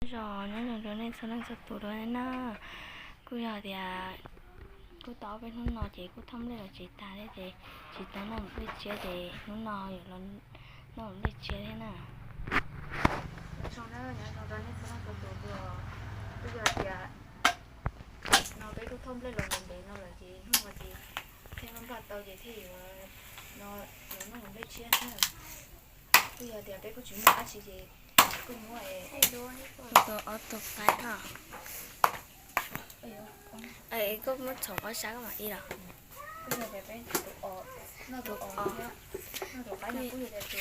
Nyob zoo, nyob zoo rau nej txhua leej txhua tus dua na. Kuj yog tias kuj tau ob peb hnub no ces kuj thauj nplej los tsis tag thiab ces tsis tau noj nplej tshiab ces hnub no yuav los noj nplej tshiab thiab na. Nyob zoo na, nyob zoo rau nej txhua leej txhua tus dua. Kuj yog tias no peb kuj thauj nplej los ntev ntev no lawm ces hnub no ces thiaj noj nplej tau ces thiaj yuav no yuav noj nplej tshiab thiab. Kuj yog tias peb kuj tsis muaj dab tsi ces kuj muab tau ob tug qaib no. Koj muab txhoov ob sab koj mam li los. Kuj yog tias peb tus os, noj tus os thiab, noj tus qaib no kuj yog tias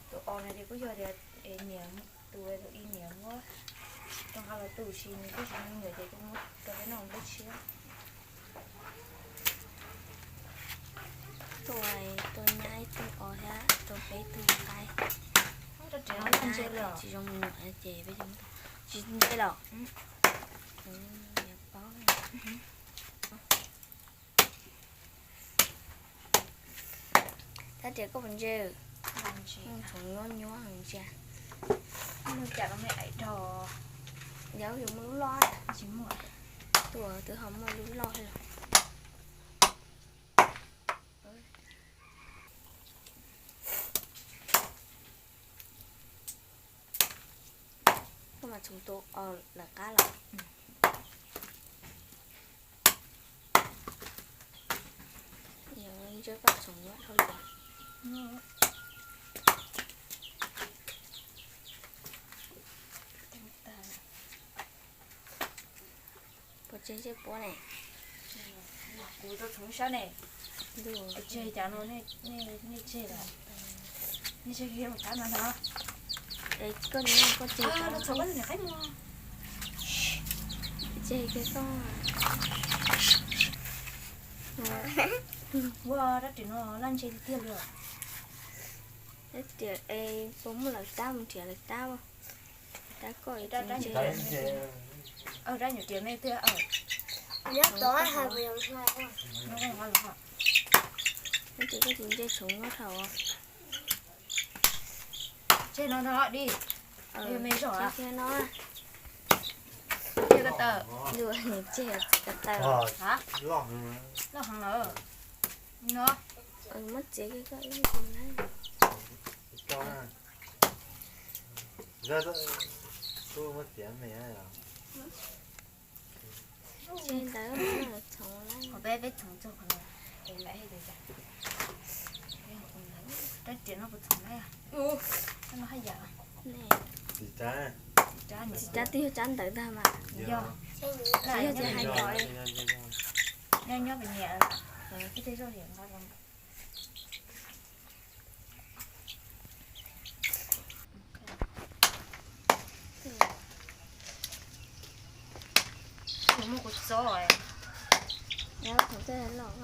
tus os no ces kuj yog tias niam, tus tus ib niam muab rau nqa los tu sim nws twb tsis nyob ntawd ces kuj muab rau peb noj nplej tshiab. Tus, tus nyab ib tug os thiab tus peb ib tug qaib. Tsis zoo me nyuam ces peb tsis ntse los. Tab tias koj puas ntse? Txhoov nyuab nyuab ntsia. Yog yus muaj lub loj, tsis muaj. Tus twb ho muaj lub loj los. Koj mas txhoov tus os lawm qab los. Yog ntsej koj txhoov nyuab dhau lawm. Puas tseg ntsej puab ne? Kuv tau txhoov sab ne. Tseg cas no, nej tseg lawm. Nej tseg kiag mus qab no no. Es koj, koj tseg, tseg kiag koj. Ua rab riam no laj ntse tiag tiag li os. Rab riam es puas muaj lawv tab mus nrhiav lawv tab. Tab koj, rab nyuam riam me tiag. Nyob tod hais puas yog hlais. Nyob tod koj tus ntsej txhoov muab dhau. Tseg no no di. Me zog a. Tseg ko taw. Tseg ko taw. Loj heev lawm. No. Muab txiav kiag koj ib lub na. Tseg ntawd, peb peb txhoov txog qhov no. Rab riam no puas txhoov na? No haj yam. Tsis cab twb yog cab ntawd ntag mas. Yog, yog ces hais kom nyob nyob pem niam ib tej zoj liam nqa los. Kuv muaj kuv txob. Nyob thaum tej loj.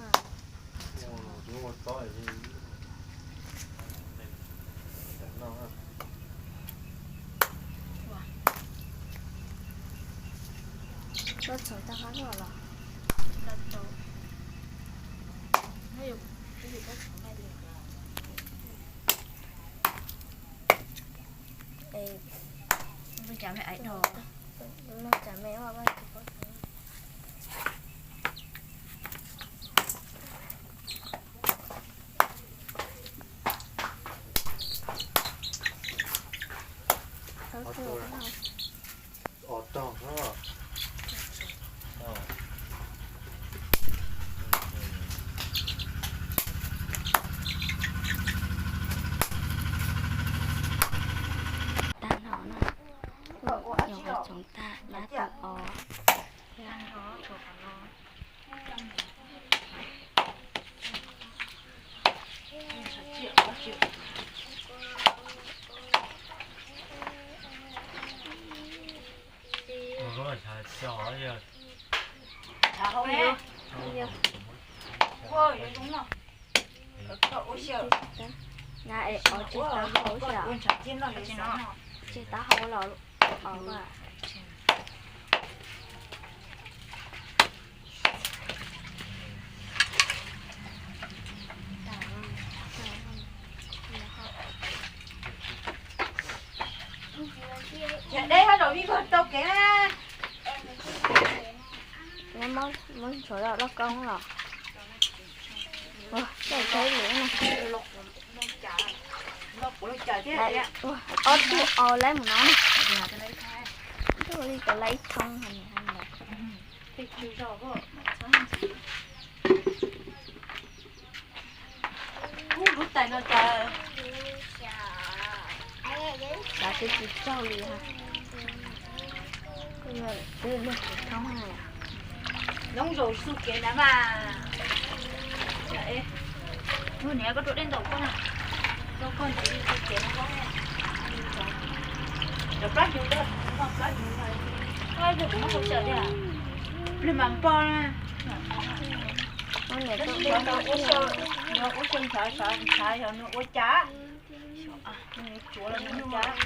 Koj txhoov tag qab los? Tag no na, nyuam qhuav txhoov tag pab tus os. Tseg taub hau los os. Deb hab zaum vij Tau kev na. Muab ntshov lauj koob los. Ua, tau kev lawm na. Ob tug aus laib mus no na. Tus li tau laib ib thoob. Lub tais no cas xav tsis tsaug li ha. Twb luag kuv thoob na. Nyob zaus xu kev na mas. Ub, niam koj rau dej ntaus koj na. Rau koj ntxiv xu kev no. Cov plab hnyuv, plab hnyuv no. Koj ib pliag kuv muab hau xyaw tiag. Pliag mas npog na. Tab sis yog nws ua xyaw, nws ua xyaw ntshav, ntshav yog nws ua cas, nws tsuav los nws ua cas.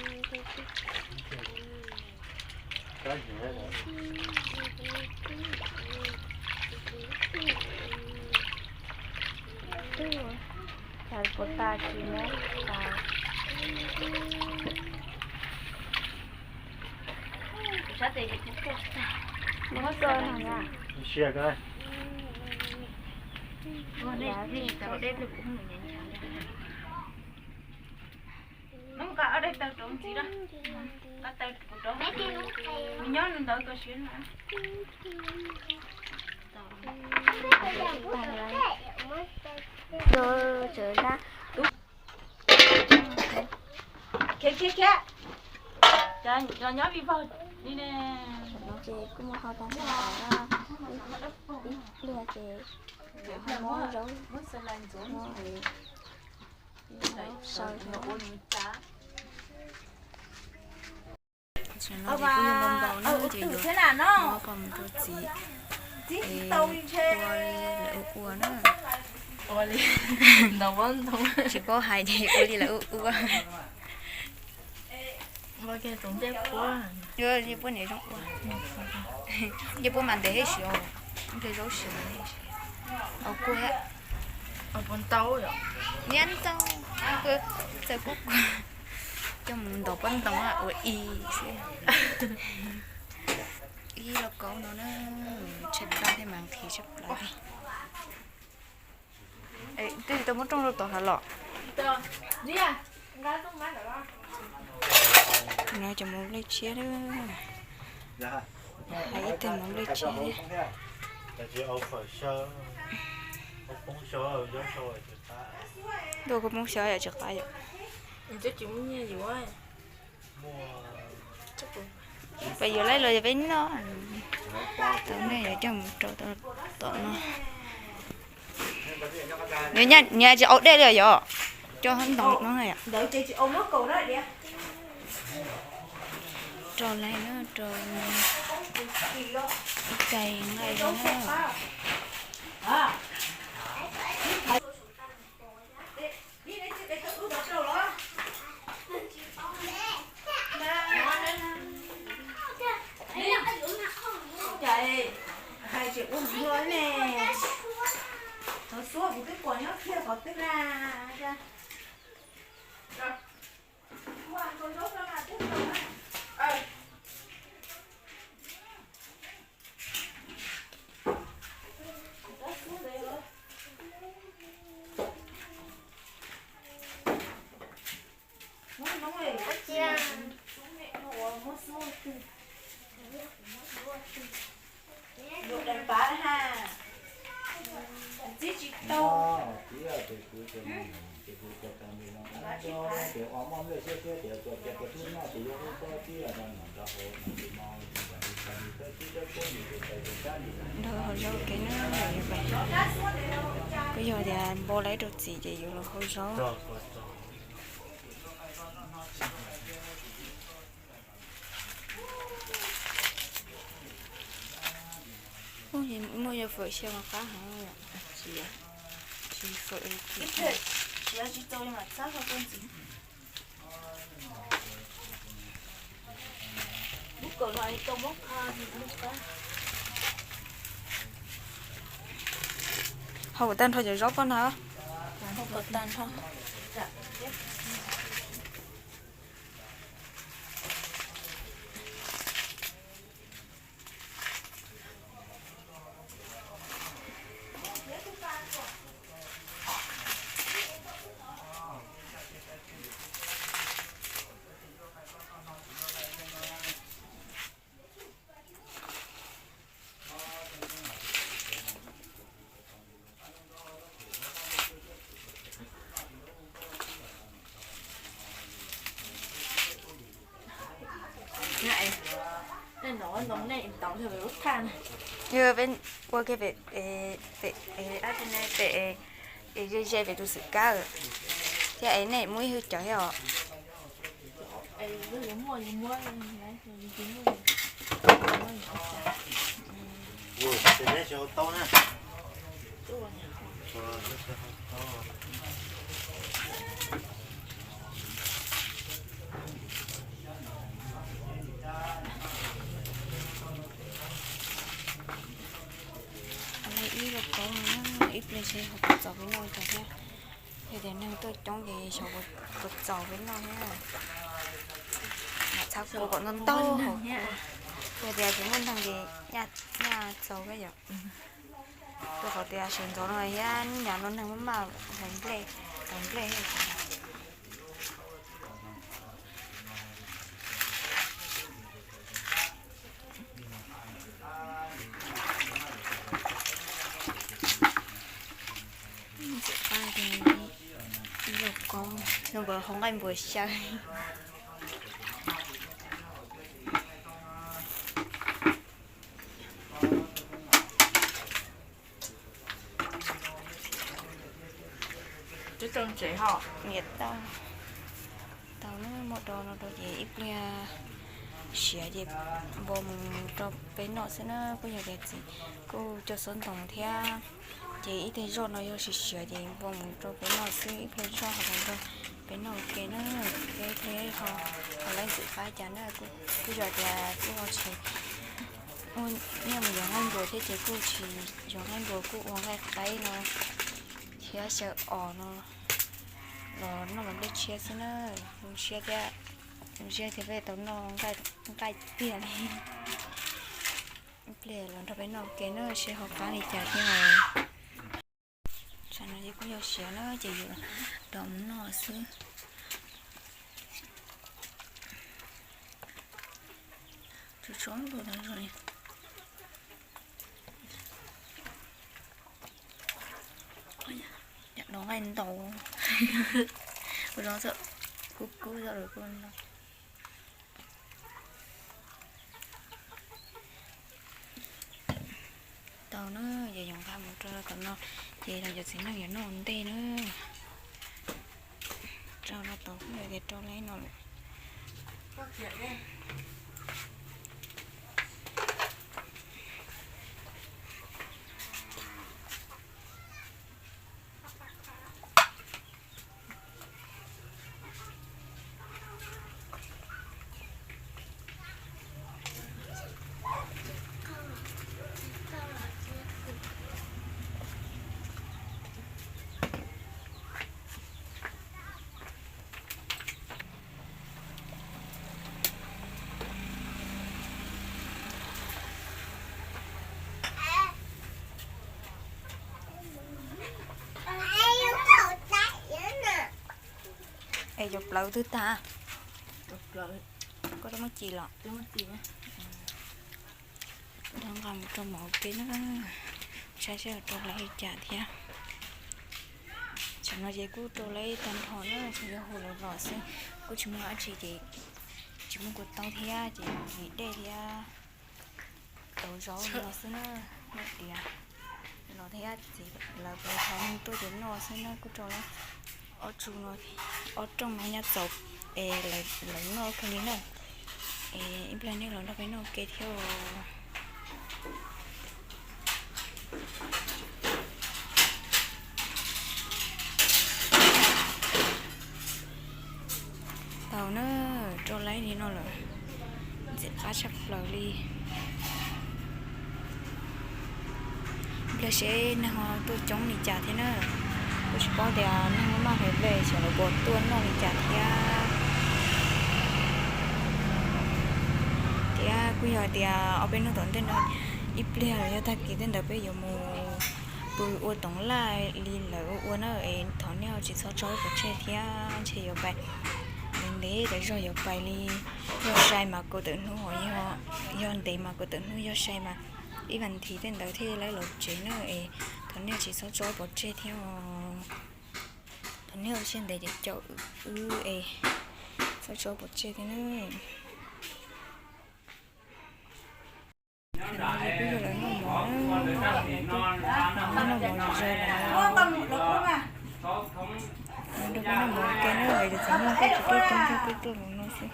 Cas puas tas tsis muab tas. Muab koj na. Hnub nqa ob daim taw rau ntxiv na. Nqa taw kuv rau, nws nyob ntawd koj siab na. Khiav, khiav, khiav. Los nyob vij vog li ne. Ces kuj muab hau tag nrho, ib pliag ces muab zaub, muab zaub saw. Hnub no ces kuj yog npau npau na, ces yuav muab qos mus rau txiv es ua li lawv ua ua na. Tsis paub hais ces ua li lawv ua ua. Ncej puab niam zoo ua. Ncej puab mas ntev thiab siav, nqhis zaub siav mas thiab siav. Au kuj, niam ntau, txawm kuj kuag, coj mus ntov pob ntoo ua ib xwb. Ib lauj kaub no na, tshaib plab thiab mas nqhis tshaib plab. Twb tsis tau muab rooj rau tom hav los. No cov mov nplej tshiab, hais ib tug mov nplej tshiab thiab. Ntuj, koj poob xyov yom, tsis qab yom. Peb yuav laib los yog peb noj. Tau nej yuav coj mus rau tom no. Nws tsis au dej li yom, coj hab ntoo no yom. Rau laig na, rau ib cais nqaij na. Cas hais tias ua hluas ne, txhob xuab kuv twb pom nyob kiag qhov twg na. Nrog hauv zaub kev na, kuj yog tias npau laib rau txiv ces yuav los hau zaub. Muaj yog fawm xyaw mas qab heev, tsis fawm li. Hau kom tag nrho cov zaub koj na. Hau kom tag nrho. Yog peb ua kiag pem, pem, pem ze ze pem tus xwm kab thiab es nej muaj ib hwj cov thiab os. Ib lauj kaub no na, ib pliag seb ho puas txaus peb noj thiab. Yog tias neeg tuaj coob ces xyov puas txaus peb noj thiab. Mam txhab kua kom ntau ntau hauv kua. Yog tias tsis muaj neeg ces nyaj txaus kawg yom. Rau qhov tias sawv ntxov no thiab nyob no neeg maj maj hlais nplej, hlais nplej thiab. Ntxim qab tiag, ib lauj kaub zoo nkaus hauv nqaij npuas xyaw. Niam tau, tau na, muab do no rau ces ib pliag siav ces npua mus rau peb noj xwb na. Kuj yog tias txiv kuj coj xub ntoos thiab, ces ib teg zoj no yog siav siav ces npua mus rau peb noj xwb, ib pliag zoj ho los nrog peb noj ua ke na. Peb ib pliag ho, ho laib ntxim qab cas na, kuj yog tias kuj ho tsis muaj nyiaj mus yuav nqaij npuas thiab ces kuj tsis yuav nqaij npuas, kuj ua nqaij qaib no thiab xyaw os no los noj los nplej tshiab xwb na. Zoo siab thiab, zoo siab thiab peb tau noj nqaij tiag li. Ib pliag los nrog peb noj ua ke na seb ho qab li cas thiab os. Tsam no ces kuj yog siav na ces yuav do mus noj xwb. Tsuas tsuas npaum no zoo li. Yam no nqaij ntau, ua zoo kub kub xwb lawm kuj no. Tau na, ces yuav nqa mus rau tom no, ces los cov txiv neej yuav noj ua ntej na. Rau los tau kuj yog tias rau lawm no lawm. Es cov plawv twg tag? Koj twb muab ci los? Rov nqa mus rau mov ua ke na, saib seb rau lawv li cas thiab. Tsam no ces kuj rau lawv tag nrho na, tsuas yog hu lawv los xwb, kuj tsis muaj dab tsi ces tsis muaj kua txob thiab ces vim dej thiab tauv zaub no xwb na, muaj tiav los thiab txiv lawv pab thov neeg tuaj ces noj xwb na, kuj rau lawv ob tsu no, ob rooj no nyob txaus es lawv noj kawg li na. Es ib pliag nej los nrog peb noj ua ke thiab os. Tau na, rau lawv li no lawm, ntxim qab tshaj plaws li. Ib pliag seb neeg ho tuaj coob li cas thiab na. Kuj tsis paub tias neeg maj maj hais ve xyov lawv puas tuaj noj li cas thiab. Thiab kuj yog tias ob peb hnub tom ntej no, ib pliag los yog tag kis tej ntawd peb yuav mus pw ua toov laj li lawv ua ua na, es thov nej ho tsis txhob tso pov tseg thiab, ntshe yuav pais ntev ntev, zog yuav pais li, yog sai mas kaum tawm hnub, yog ntev mas kaum tawm hnub, yog sai mas ib vas thiv tej ntawd thiaj li los tsev na, es thov nej tsis txhob tso pov tseg thiab os. Thov nej ua siab ntev ces caum wb es txhob tso pov tseg thiab na. Zoo lawm. Nrog peb noj mov ua ke na, ces txawm muaj peb tsis tuaj, tuaj tuaj tuaj mus no xwb.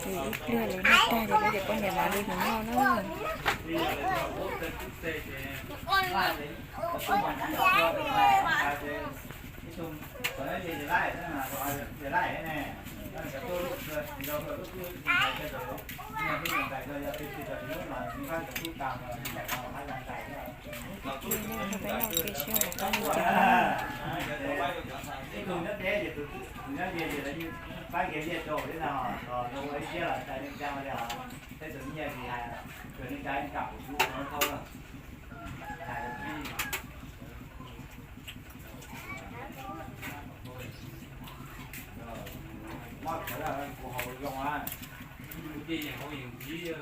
Ces ib pliag lawv noj tag ces lawv cov poj niam mam li mus noj na. Nrog peb noj ua ke seb ho pab li cas na. Maj khav kuv haus zoo na. Cia hauv yees ntxiv.